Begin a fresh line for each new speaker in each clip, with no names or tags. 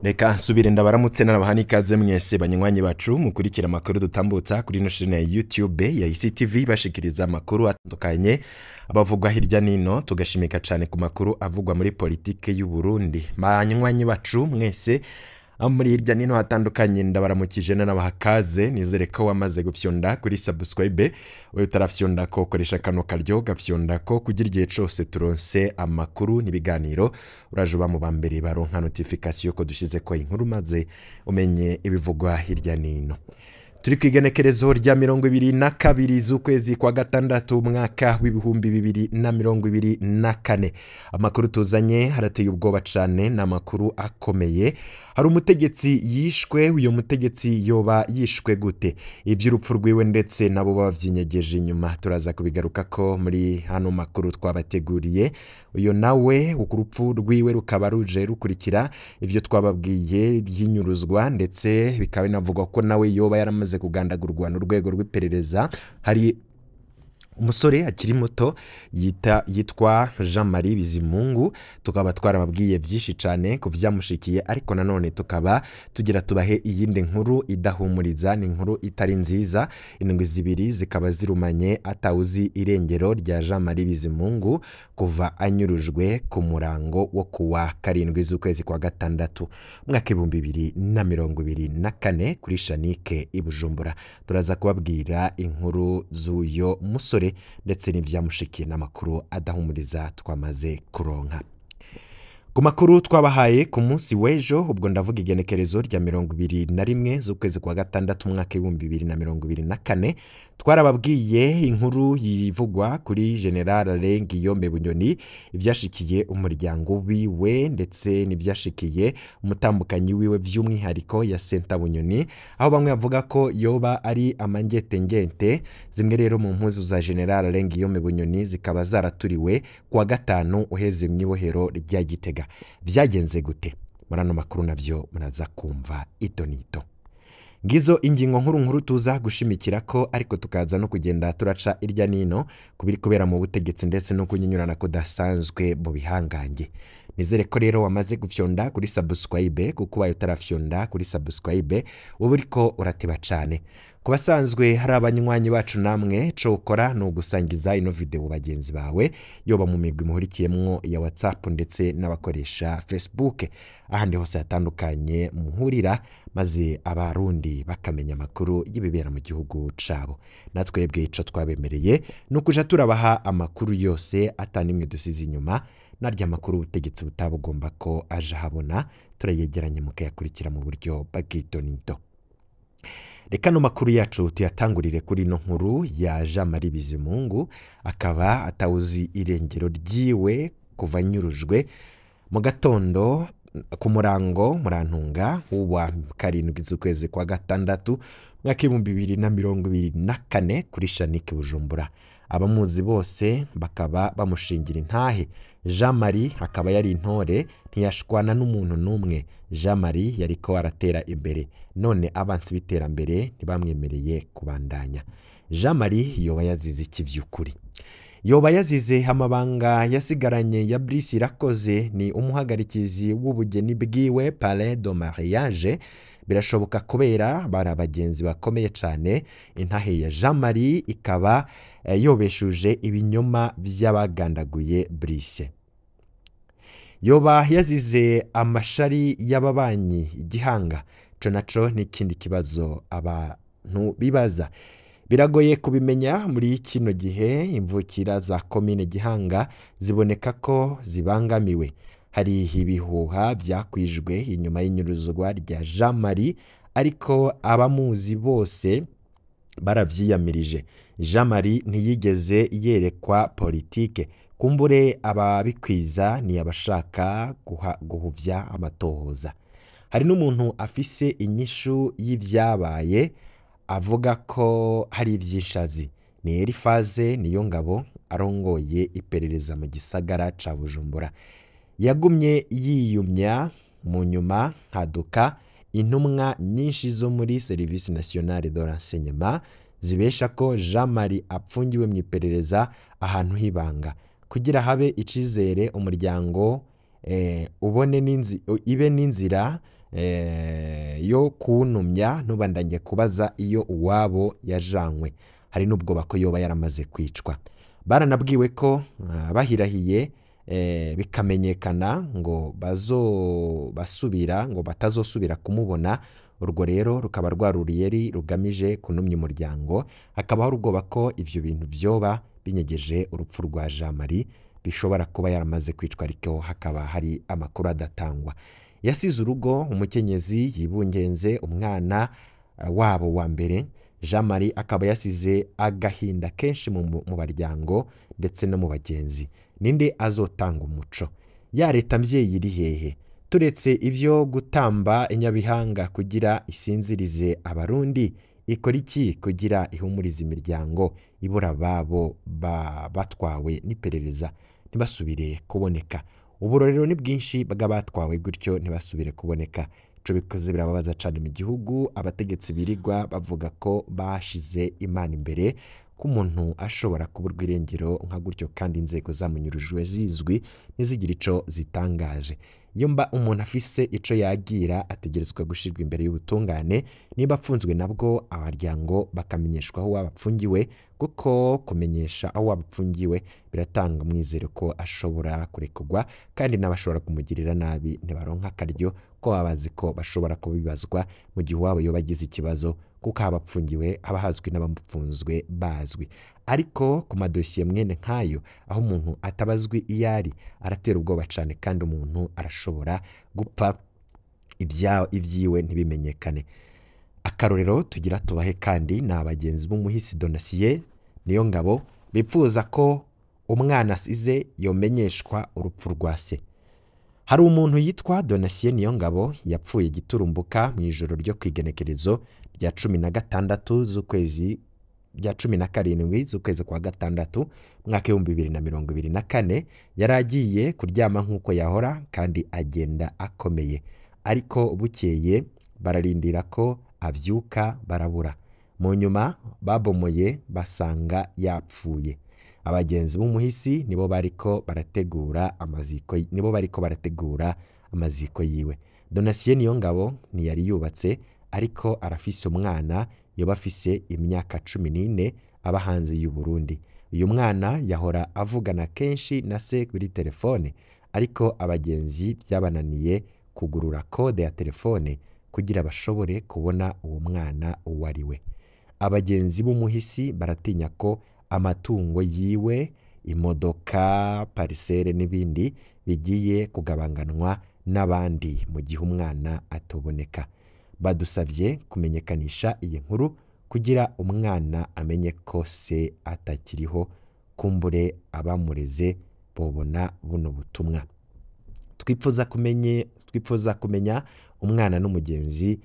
Reka nsubire ndabaramutse narabaha n'ikaze mwese banywanyi bacu mukurikira amakuru dutambutsa kuri ino shene ya YouTube ya ICTV, bashikiriza amakuru atandukanye abavugwa hirya nino, tugashimika cane ku makuru avugwa muri politike y'u Burundi. Banywanyi bacu mwese aho muri hirya nino hatandukanye, ndabaramukije nanabaha kaze. Nizere ko wamaze gufyonda kuri subscribe. Wewe utarafyonda ko, koresha kano karyo gafyonda ko, kugira igihe cose turonse amakuru n'ibiganiro uraje uba mu bambere baronka notification ko dushize ko inkuru, maze umenye ibivugwa hirya nino. Turi ku igenekerezo rya 22 z'ukwezi kwa gatandatu, umwaka w'2024. Amakuru tuzanye harateye ubwoba cane, ni amakuru akomeye. Hari umutegetsi yishwe. Uyo mutegetsi yoba yishwe gute? Ivy'urupfu rwiwe ndetse nabo bavyinyegeje inyuma turaza kubigarukako muri hano makuru twabateguriye. Uyo nawe urupfu rwiwe rukaba ruje rukurikira ivyo twababwiye ry'inyuruzwa, ndetse bikaba binavugwa ko nawe yoba yaramaze kugandagurwa n'urwego rw'iperereza. Hari umusore akiri muto yitwa Jean Marie Bizimungu, tukaba twarababwiye vyinshi cane ku vyamushikiye, ariko nanone tukaba tugira tubahe iyindi nkuru idahumuriza, ni inkuru itari nziza. Indwi 2 zikaba zirumanye atawuzi irengero rya Jean Marie Bizimungu kuva anyurujwe ku murango wo kuwa 7 z'ukwezi kwa gatandatu, umwaka 2024, kuri Shanike i Bujumbura. Turaza kubabwira inkuru z'uyo musore ndetse n'ivyamushikiye n'amakuru adahumuriza twamaze kuronka. Ku makuru twabahaye ku munsi w'ejo, ubwo ndavuga igenekerezo rya 21 z'ukwezi kwa gatandatu, umwaka w'2024, twarababwiye inkuru yivugwa kuri General Alain Guillaume Bunyoni, ivyashikiye umuryango wiwe ndetse n'ivyashikiye umutambukanyi wiwe, vy'umwihariko ya Senta Bunyoni, aho bamwe bavuga ko yoba ari amangetengente. Zimwe rero mu mpuzu za General Alain Guillaume Bunyoni zikaba zaraturiwe kuwa gatanu uheze mw'ibohero rya Gitega. Vyagenze gute? Muri ano makuru navyo muraza kumva ito nito. Ngizo ingingo nkuru nkuru tuza gushimikira ko, ariko tukaza no kugenda turaca irya nino kubiri kubera mu butegetsi ndetse no kunyinyurana kudasanzwe mu bihangange. Nizere ko rero wamaze gufyonda kuri subscribe, kuko ubaye utarafyonda kuri subscribe uba uriko urateba cane. Ku basanzwe hari abanywanyi bacu namwe, co ukora ni ugusangiza ino video bagenzi bawe, yoba mu migwi muhurikiyemwo ya WhatsApp ndetse n'abakoresha Facebook, ahandi hose hatandukanye muhurira, maze abarundi bakamenya amakuru y'ibibera mu gihugu cabo. Natwebwe ico twabemereye ni ukuja turabaha amakuru yose atanimwe dusize inyuma, narya amakuru ubutegetsi butabugomba ko aje habona, turayegeranye mukayakurikira mu buryo bw'itonito. Reka no makuru yacu tuyatangurire kuri ino nkuru ya Jean Marie Bizimungu, akaba atawuzi irengero ryiwe kuva anyurujwe mu gatondo ku murango, murantunga, wa 7 z'ukwezi kwa gatandatu, umwaka 2024, kuri Shanike Bujumbura. Abamuzi bose bakaba bamushingira intahe. Jean Marie akaba yari intore, ntiyashwana n'umuntu n'umwe. Jean Marie yariko aratera imbere, none abansi b'iterambere ntibamwemereye kubandanya. Jean Marie yoba yazize iki vy'ukuri? Yoba yazize amabanga yasigaranye ya Brice Irakoze, ni umuhagarikizi w'ubugeni bwiwe, parrain de mariage. Birashoboka kubera bari abagenzi bakomeye cane. Intahe ya Jean Marie ikaba yobeshuje ibinyoma vy'abagandaguye Brice. Yoba yazize amashari y'ababanyi igihanga? Ico naco ni ikindi kibazo abantu bibaza. Biragoye kubimenya muri kino gihe imvukira za komine Gihanga ziboneka ko zibangamiwe. Hari ibihuha vyakwijwe inyuma y'inyuruzwa rya Jean Marie, ariko abamuzi bose baravyiyamirije. Jean Marie ntiyigeze yerekwa politike. Kumbure ababikwiza ni abashaka guhuvya amatohoza. Hari n'umuntu afise inyishu y'ivyabaye avuga ko hari ivyishazi. Ni Elifaze niyo ngabo arongoye iperereza mu gisagara ca Bujumbura. Yagumye yiyumya, mu nyuma haduka intumwa nyinshi zo muri Service Nationale de Renseignement zibesha ko Jean Marie apfungiwe mu iperereza ahantu h'ibanga, kugira habe icizere umuryango ubone ibe n'inzira. yo kunumya ntubandanye kubaza iyo uwabo yajanywe. Hari n'ubwoba ko yoba yaramaze kwicwa. Baranabwiwe ko bahirahiye bikamenyekana ngo bazobasubira, ngo batazosubira kumubona. Urwo rero rukaba rwaruriyeri rugamije kunumya umuryango. Hakaba hari ubwoba ko ivyo bintu vyoba binyegeje urupfu rwa Jean Marie, bishobora kuba yaramaze kwicwa, ariko hakaba hari amakuru adatangwa. Yasize urugo, umukenyezi yibungenze umwana wabo wa mbere. Jean Marie akaba yasize agahinda kenshi mu baryango ndetse no mu bagenzi. Ninde azotanga umuco? Ya leta mvyeyi iri hehe? Turetse ivyo gutamba inyabihanga kugira isinzirize abarundi, ikora iki kugira ihumurize imiryango ibura babo batwawe n'iperereza ntibasubire kuboneka? Uburorero ni bwinshi bw'abatwawe gutyo ntibasubire kuboneka. Ico bikoze birababaza cane mu gihugu. Abategetsi birigwa bavuga ko bashize Imana imbere, ko umuntu ashobora kuburwa irengero nka gutyo kandi inzego zamunyurujwe zizwi ntizigire ico zitangaje. Iyo mba umuntu afise ico yagira ategerezwa gushirwa imbere y'ubutungane, niba apfunzwe nabwo abaryango bakamenyeshwa aho waba apfungiwe, kuko kumenyesha aho waba apfungiwe biratanga umwizero ko ashobora kurekurwa, kandi n'abashobora kumugirira nabi ntibaronka akaryo ko baba bazi ko bashobora kubibazwa mu gihe uwabo yoba agize ikibazo, kuko aho abapfungiwe haba hazwi n'abapfunzwe bazwi. Ariko ku madosiye mwene nkayo aho umuntu atabazwi iyo ari, aratera ubwoba cane, kandi umuntu arashobora gupfa ibyiwe ntibimenyekane. Akarorero tugira tubahe kandi ni abagenzi b'umuhisi Donatien Niyongabo bipfuza ko umwana asize yomenyeshwa urupfu rwa se. Hari umuntu yitwa Donatien Niyongabo yapfuye giturumbuka mu ijoro ryo kwigenekerezo rya 16 z'ukwezi rya 17 z'ukwezi kwa gatandatu mwaka 2024. Yari agiye kuryama nk'uko yahora kandi agenda akomeye, ariko bukeye bararindira ko avyuka barabura. Mu nyuma babomoye basanga yapfuye. Abagenzi b'umuhisi nibo bariko barategura amaziko, nibo bariko barategura amaziko yiwe. Donatien Niyongabo ntiyari yubatse, ariko arafise umwana yoba afise imyaka 14 aba hanze y'u Burundi. Uyu mwana yahora avugana kenshi na se kuri telefone, ariko abagenzi byabananiye kugurura kode ya telefone kugira bashobore kubona uwo mwana uwo ari we. Abagenzi b'umuhisi baratinya ko amatungo yiwe, imodoka, parisere n'ibindi bigiye kugabanganwa n'abandi mu gihe umwana atoboneka. Badusavye kumenyekanisha iyi nkuru kugira umwana amenye ko se atakiriho, kumbure abamureze bobona buno butumwa. Twipfuza kumenya umwana n'umugenzi,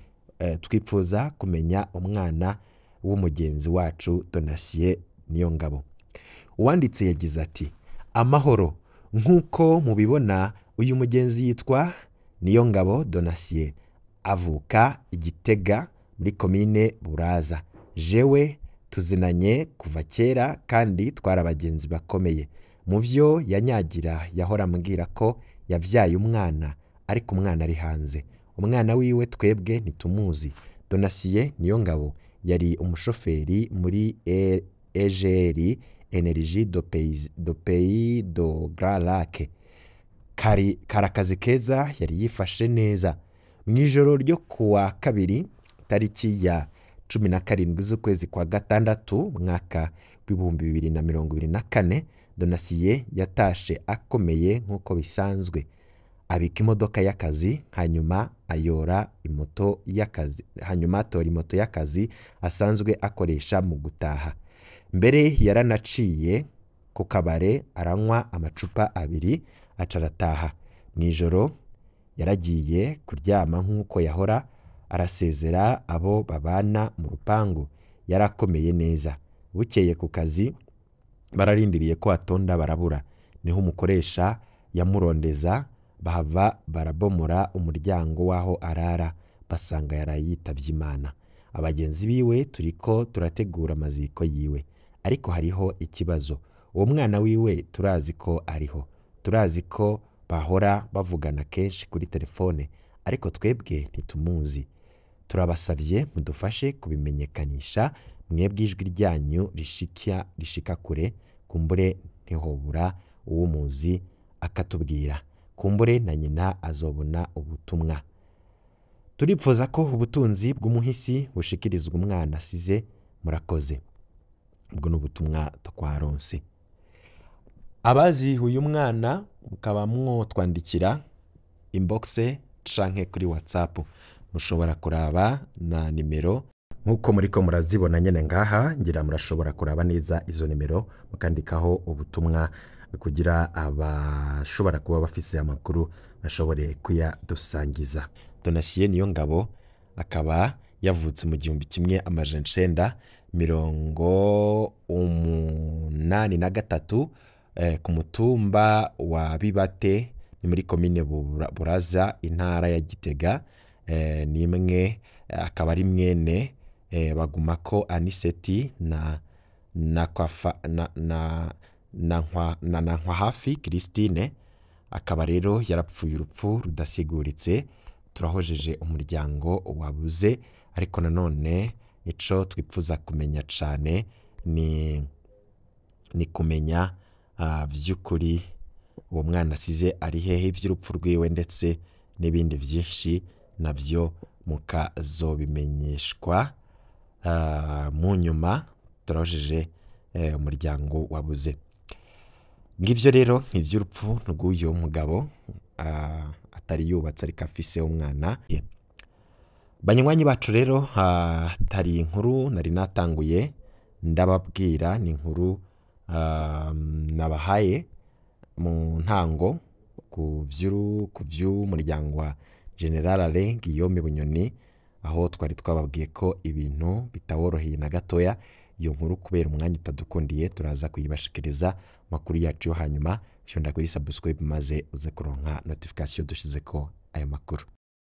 twipfuza kumenya umwana w'umugenzi wacu Donatien Niyongabo. Uwanditse yagize ati: amahoro, nk'uko mubibona uyu mugenzi yitwa Niyongabo Donatien, avuka Igitega muri komine Buraza. Jewe tuzinanye kuva kera kandi twari abagenzi bakomeye. Mu vyo yanyagira yahora ambwira ko yavyaye umwana, ariko umwana ari hanze. Umwana wiwe twebwe ntitumuzi. Donatien Niyongabo yari umushoferi muri EGR Energie do Pays do Grand Lac. Kari akazi keza, yari yifashe neza. Mu ijoro ryo kuwa kabiri tariki ya 17 z'ukwezi kwa gatandatu mwaka w'2024, Donatien yatashe akomeye nk'uko bisanzwe. Abika imodoka y'akazi, hanyuma ayora imoto y'akazi, hanyuma atora imoto y'akazi asanzwe akoresha mu gutaha. Mbere yaranaciye ku kabare aranywa amacupa 2 aca arataha. Mu ijoro yaragiye kuryama nk'uko yahora, arasezera abo babana mu rupangu. Yarakomeye neza. Bukeye ku kazi bararindiriye ko atonda barabura. Niho umukoresha yamurondeza, bahava barabomora umuryango w'aho arara, basanga yaraye yitavye Imana. Abagenzi biwe turiko turategura amaziko yiwe, ariko hariho ikibazo. Uwo mwana wiwe turazi ko ariho, turazi ko bahora bavugana kenshi kuri telefone, Ariko twebwe ntitumuzi. Turabasavye mudufashe kubimenyekanisha, mwebwe ijwi ryanyu rishika kure, kumbure ntihobura uwumuzi akatubwira, kumbure na nyina azobona ubutumwa. Turipfuza ko ubutunzi bw'umuhisi bushikirizwa umwana asize. Murakoze. Ubwo ni ubutumwa twaronse. Abazi uyu mwana mukaba mwotwandikira inbox canke kuri WhatsApp, mushobora kuraba na nimero nk'uko muriko murazibona nyene ngaha, ngira murashobora kuraba neza izo nimero mukandikaho ubutumwa kugira abashobora kuba bafise amakuru bashobore kuyadusangiza. Donatien Niyongabo akaba yavutse mu 1983 ku mutumba wa Bibate, ni muri komine Buraza, intara ya Gitega. Ni imwe, akaba ari mwene Bagumako Aniseti na na kwafa, na na na nkwa na, na Nkwahafi Christine. Akaba rero yarapfuye urupfu rudasiguritse. Turahojeje umuryango wabuze, ariko nanone ico twipfuza kumenya cane ni kumenya vy'ukuri uwo mwana asize ari hehe, ivy'urupfu rwiwe ndetse n'ibindi vyinshi navyo mukazobimenyeshwa mu nyuma. Turahojeje umuryango wabuze. Ngivyo rero ivy'urupfu rw'uyo mugabo atari yubatse ariko afise umwana. Banywanyi bacu rero, hatari inkuru nari natanguye ndababwira, ni inkuru nabahaye mu ntango ku vy'umuryango wa General Alain Guillaume Bunyoni, aho twari twababwiye ko ibintu bitaworoheye na gatoya. Iyo nkuru kubera umwanya utadukundiye turaza kuyibashikiriza makuru yacu yo hanyuma. Shonda kuri subscribe maze uze kuronka notification dushizeko ayo makuru.